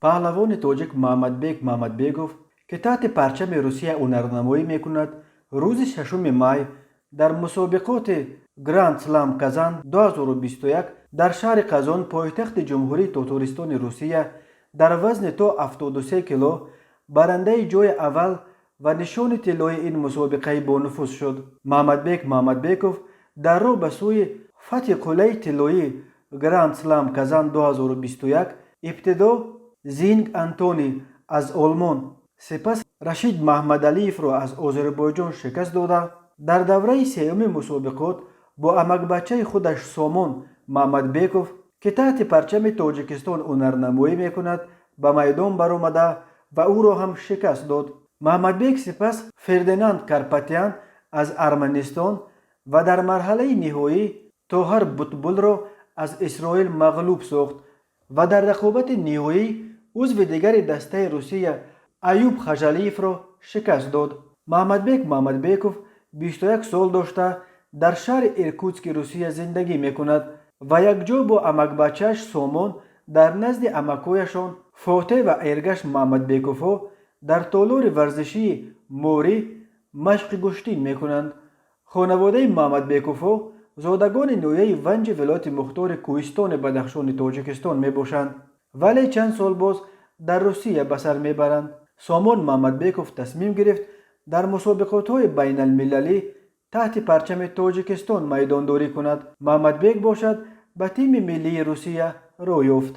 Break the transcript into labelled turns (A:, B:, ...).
A: Паҳлавони тоҷик Маҳмадбек Маҳмадбеков, ки таҳти парчами Русия ҳунарнамоӣ мекунад, рӯзи 6 май дар мусобиқоти Гранд Слам Казан 2021 дар шаҳри Қазон, пойтахти Ҷумҳурии Тотористони Русия, дар вазни то 73 кило барандаи ҷои аввал ва нишони тиллои ин мусобиқаи бонуфуз шуд. Маҳмадбек Маҳмадбеков дар роҳ ба сӯи фатҳи қуллаи тиллоии Гранд Слам Казан 2021 ибтидо Зинг Антони аз Олмон, сипас Рашид Маҳмадалиевро аз Озарбойҷон шикаст дода, дар давраи сеюми мусобиқот бо амакбачаи худаш Сомон Маҳмадбеков, ки таҳти парчами Тоҷикистон ҳунарнамоӣ мекунад, ба майдон баромада ва ӯро ҳам шикаст дод. Маҳмадбек сипас Фердинанд Карпатян аз Арманистон ва дар марҳалаи ниҳоӣ Тоҳар Бутбулро аз Исроил мағлуб сохт ва дар рақобати ниҳоӣ узви дигари дастаи Русия Аюб Хажалиевро шикаст дод. Маҳмадбек Маҳмадбеков 21 сол дошта, дар шаҳри Иркутски Русия зиндагӣ мекунад ва якҷо бо амакбачааш Сомон дар назди амакҳояшон Фотеҳ ва Эргаш Маҳмадбековҳо дар толори варзишии Морӣ машқи гӯштин мекунанд. Хонаводаи Маҳмадбековҳо зодагони ноҳияи Ванҷи вилояти мухтори Кӯҳистони Бадахшони Тоҷикистон мебошанд, вале чанд сол боз дар Русия ба сар мебаранд. Сомон Маҳмадбеков тасмим гирифт дар мусобиқотҳои байналмилалӣ таҳти парчами Тоҷикистон майдондорӣ кунад. Маҳмадбек бошад, ба тими миллии Русия роҳ ёфт.